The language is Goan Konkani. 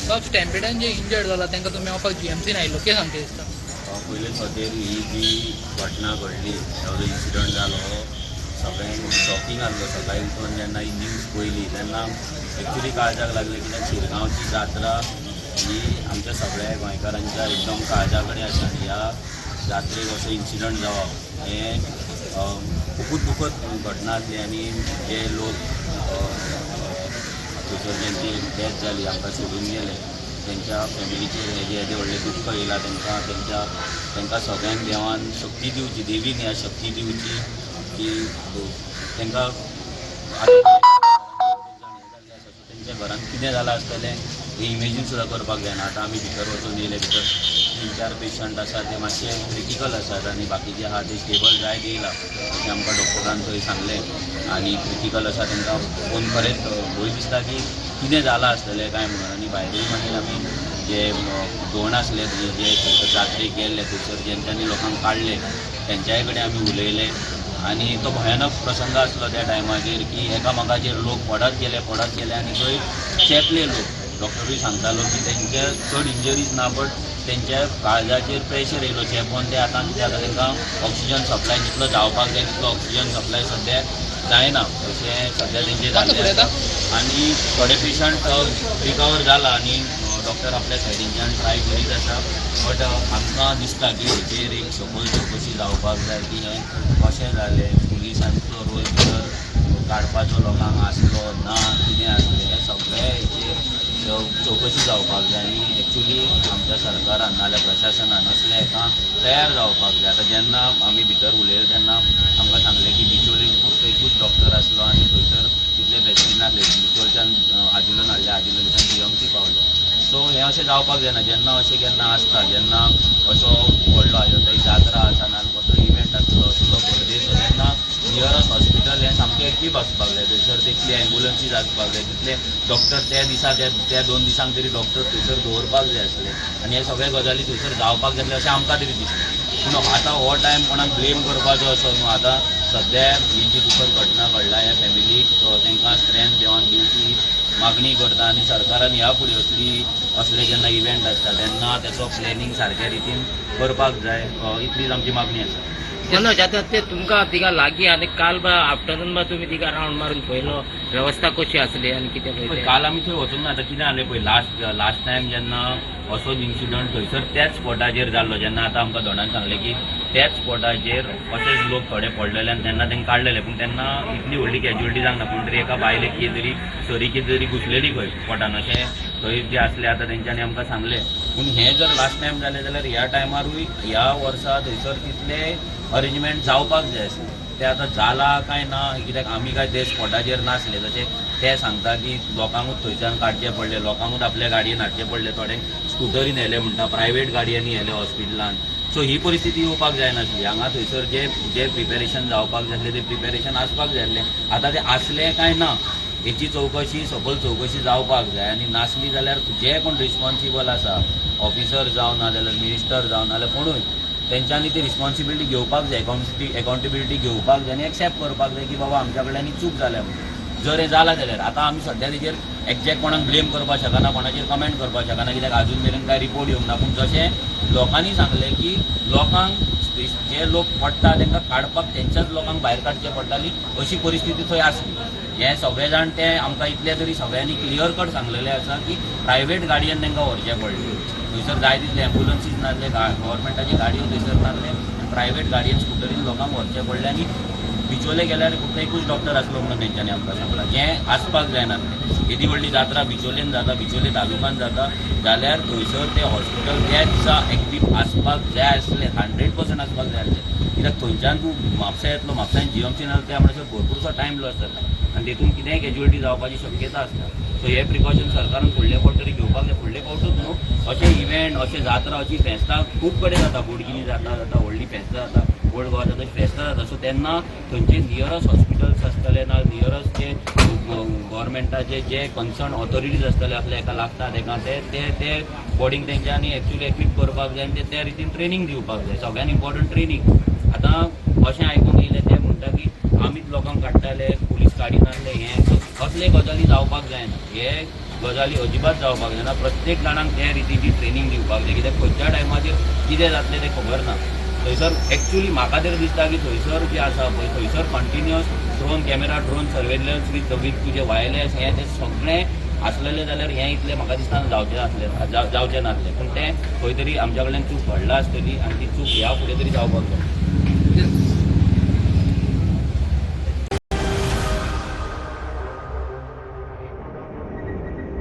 बाब, स्टॅम्पिडान जे इंजर्ड जाला तांकां तुमी मेळपाक जीएमसीन आयिल्लो, कितें सांगता दिसता? पयले खातीर ही जी घटना घडली, हो जो इन्सिडंट जालो हो सगळ्यांक शॉकिंग आसलो. सकाळी उठून जेन्ना ही न्यूज पळयली तेन्ना एक्चुली काळजाक लागलें, कित्याक शिरगांवची जात्रा ही आमच्या सगळ्या गोंयकारांच्या एकदम काळजा कडेन आसा आनी ह्या जात्रेक असो इन्सिडंट जावप हें खुबूच दुखद घटना आसली. आनी जे लोक थंयसर ज्यांची डेथ जाली, आमकां सोडून गेले, तेंच्या फॅमिलीचेर हेजें येदें व्हडलें दुख्ख येयलां. तेंकां तेंच्या तेंकां सगळ्यांक देवान शक्ती दिवची, देवीन ह्या शक्ती दिवची की तेंकां तेंच्या घरांत कितें जालां आसतलें हें इमेजीन सुद्दां करपाक जायना. आतां आमी भितर वचून येयले, भितर 3-4 पेशंट आसात, ते मातशे क्रिटिकल आसात आनी बाकीचे आहा ते स्टेबल जायत येयला अशें आमकां डॉक्टरान थंय सांगलें. आनी क्रिटिकल आसा तेंकां पळोवन खरेंच भंय दिसता की कितें जालां आसतलें काय म्हणून. आनी भायरूय मागीर आमी जे दोन आसले, जे थंयसर जात्रेक गेल्ले, थंयसर जेंच्यांनी लोकांक काडले तेंच्याय कडेन आमी उलयले. आनी तो भयानक प्रसंग आसलो त्या टायमाचेर की एकामेकाचेर लोक पडत गेले, पडत गेले आनी थंय चेपले लोक. डॉक्टरूय सांगतालो की तेंचे चड इंजरीज ना, बट तेंच्या काळजाचेर प्रेशर येयलो चेपोन ते आतां कितें जाता, तेंकां ऑक्सिजन सप्लाय जितलो जावपाक जाय तितलो ऑक्सिजन सप्लाय सद्या जायना अशें सद्या तेंचें जाल्लें आसा. आनी थोडे पेशंट रिकवर जाला आनी डॉक्टर आपल्या सायडीनच्यान ट्राय करीत आसा, बट आमकां दिसता की हेचेर एक सखोल चवकशी जावपाक जाय की हें कशें जालें, पुलिसांचो रोल भितर काडपाचो लोकांक आसलो ना, कितें आसलें, हें सगळें हेचेर चवकशी जावपाक जाय. आनी एक्चुली आमच्या सरकारान नाजाल्यार प्रशासनान असल्या हेका तयार जावपाक जाय. आतां जेन्ना आमी भितर उलयले तेन्ना आमकां सांगलें की बिचोले फक्त एकूच डॉक्टर आसलो आनी थंयसर तितले फेसिलिटी नासले. बिचोलच्यान आजिलोन हाडले, आजिलोनच्यान जीएमसी पावले. सो हें अशें जावपाक जायना. जेन्ना अशें केन्ना आसता, जेन्ना असो व्हडलो आतां ही जात्रा आसा नाजाल्यार कसलो इव्हेंट आसलो असलो गर्देचो, तेन्ना नियरस्ट हॉस्पिटल हें सामकें एक्वीप आसपाक जाय. थंयसर तितली एम्बुलन्सीज आसपाक जाय, तितले डॉक्टर त्या दिसा त्या 2 दिसांक तरी डॉक्टर थंयसर दवरपाक जाय आसले आनी हे सगळे गजाली थंयसर जावपाक जाय आसले अशें आमकां तरी दिसता. पूण आतां हो टायम कोणाक ब्लेम करपाचो असो न्हू. आतां सद्या ही जी दुखद घटना घडला ह्या फॅमिलीक तांकां स्ट्रेंथ देवान दिवची ही मागणी करता. आनी सरकारान ह्या फुडें असले जेन्ना इव्हेंट आसता तेन्ना तेचो प्लॅनिंग सारक्या रितीन करपाक जाय, इतलीच आमची मागणी आसा. मनोज, आतां ते तुमकां तिका लागीं आनी काल बा आफ्टरनून बा तुमी तिका रावंड मारून पळयलो, वेवस्था कशी आसली आनी कितें पळय? काल आमी थंय वचूंक ना. आतां कितें जालें पळय, लास्ट टायम जेन्ना असोच इन्सिडंट थंयसर त्याच स्पॉटाचेर जाल्लो, जेन्ना आतां आमकां दोणान सांगलें की त्याच स्पॉटाचेर अशेच लोक थोडे पडलेले आनी तेन्ना तांकां काडलेले, पूण तेन्ना इतली व्हडली कॅज्युअलिटी जावंक ना. पूण तरी एका बायलेक कितें तरी सरी कितें तरी घुसलेली खंय पोटान, अशें थंय जे आसले आतां तेंच्यांनी आमकां सांगलें. पूण हें जर लास्ट टायम जालें जाल्यार ह्या टायमारूय ह्या वर्सा थंयसर तितले अरेंजमेंट जावपाक जाय आसलें, तें आतां जालां काय ना, कित्याक आमी काय ते स्पॉटाचेर नासले. तशें ते सांगता की लोकांकूच थंयच्यान काडचें पडलें, लोकांकूच आपल्या गाडयेन हाडचें पडलें, थोड्यांक स्कुटरीन व्हेले म्हणटा, प्रायवेट गाडयांनी व्हेले हॉस्पिटलान. सो ही परिस्थिती येवपाक जायनासली. हांगा थंयसर जे जे प्रिपेरेशन जावपाक जाय आसलें तें प्रिपेरेशन आसपाक जाय आसलें. आतां तें आसलें काय ना हेची चवकशी, सखोल चवकशी जावपाक जाय. आनी नासली जाल्यार जे कोण रिस्पॉन्सिबल आसा, ऑफिसर जावं ना जाल्यार मिनिस्टर जावं ना जाल्यार कोणूय, तेंच्यांनी ती रिस्पॉन्सिबिलिटी घेवपाक जाय, एकाउंटेबिलिटी घेवपाक जाय आनी एक्सेप्ट करपाक जाय की बाबा आमच्या कडल्यान चूक जाल्या म्हणून. जर हें जालां जाल्यार आतां आमी सद्या तेजेर एक्झॅक्ट कोणाक ब्लेम करपाक शकना, कोणाचेर कमेंट करपाक शकना, कित्याक आजून मेरेन कांय रिपोर्ट येवंक ना. पूण जशें लोकांनी सांगलें की लोकांक जे लोक पडटा तांकां काडपाक तेंच्याच लोकांक भायर काडचें पडटाली अशी परिस्थिती थंय आसली. हें सगळे जाण ते आमकां इतले तरी सगळ्यांनी क्लियर कट सांगलेलें आसा की प्रायवेट गाडयेन तांकां व्हरचें पडलें. थंयसर जाय तितले एम्बुलन्सीज नासले, गव्हर्मेंटाची गाडयो थंयसर नासले आनी प्रायवेट गाडयेन स्कुटरीन लोकांक व्हरचें पडलें. आनी बिचोले गेल्यार फक्त एकूच डॉक्टर आसलो म्हणून तेंच्यांनी आमकां सांगलां, जें आसपाक जायनासलें. येदी व्हडली जात्रा बिचोलेन जाता, बिचोले तालुकान जाता जाल्यार थंयसर तें हॉस्पिटल त्या दिसा एक्टीव आसपाक जाय आसलें, 100% आसपाक जाय आसलें. कित्याक थंयच्यान तूं म्हापसा येतलो, म्हापशान जीएमसी नाजाल्यार त्या म्हणसर भरपूरसो टायम लॉस जाता आनी तेतून कितेंय कॅज्युअलिटी जावपाची शक्यता आसता. सो हे प्रिकॉशन सरकारान फुडले फावट तरी घेवपाक जाय. फुडले फावटूच न्हू, अशे इव्हेंट, अशे जात्रा, अशी फेस्तां खूब कडेन जाता. बोडगिनी जाता जाता व्हडली फेस्तां जाता, ओल्ड गोवा जाता, फेस्तां जाता. सो तेन्ना थंयचे नियरस्ट हॉस्पिटल्स आसतले ना नियरस्ट जे गव्हर्मेंटाचे जे कन्सर्न ऑथॉरिटीज आसतले आपल्या एका लागता तेका ते ते ते बॉडींक तेंच्यांनी एक्चुली एक्विप करपाक जाय आनी ते त्या रितीन ट्रेनींग दिवपाक जाय. सगळ्यान इम्पॉर्टंट ट्रेनींग. आतां अशें आयकूंक येयलें, ते म्हणटा की आमीच लोकांक काडटाले, पुलीस काडिनासले. हें असले गजाली जावपाक जायना. हे गजाली अजिबात जावपाक जायना. प्रत्येक जाणांक त्या रितीची ट्रेनींग दिवपाक जाय, कित्याक खंयच्या टायमाचेर कितें जातलें तें खबर ना. थंयसर एक्चुली म्हाका तरी दिसता की थंयसर जें आसा पळय, थंयसर continuous drone camera, drone surveillance with तुजें वायरलेस हें तें सगळें आसलेलें जाल्यार हें इतलें म्हाका दिसता जावचें नासलें, जावचें नासलें. पूण तें खंय तरी आमच्या कडल्यान चूक घडला आसतली आनी ती चूक ह्या फुडें तरी जावपाक जाय.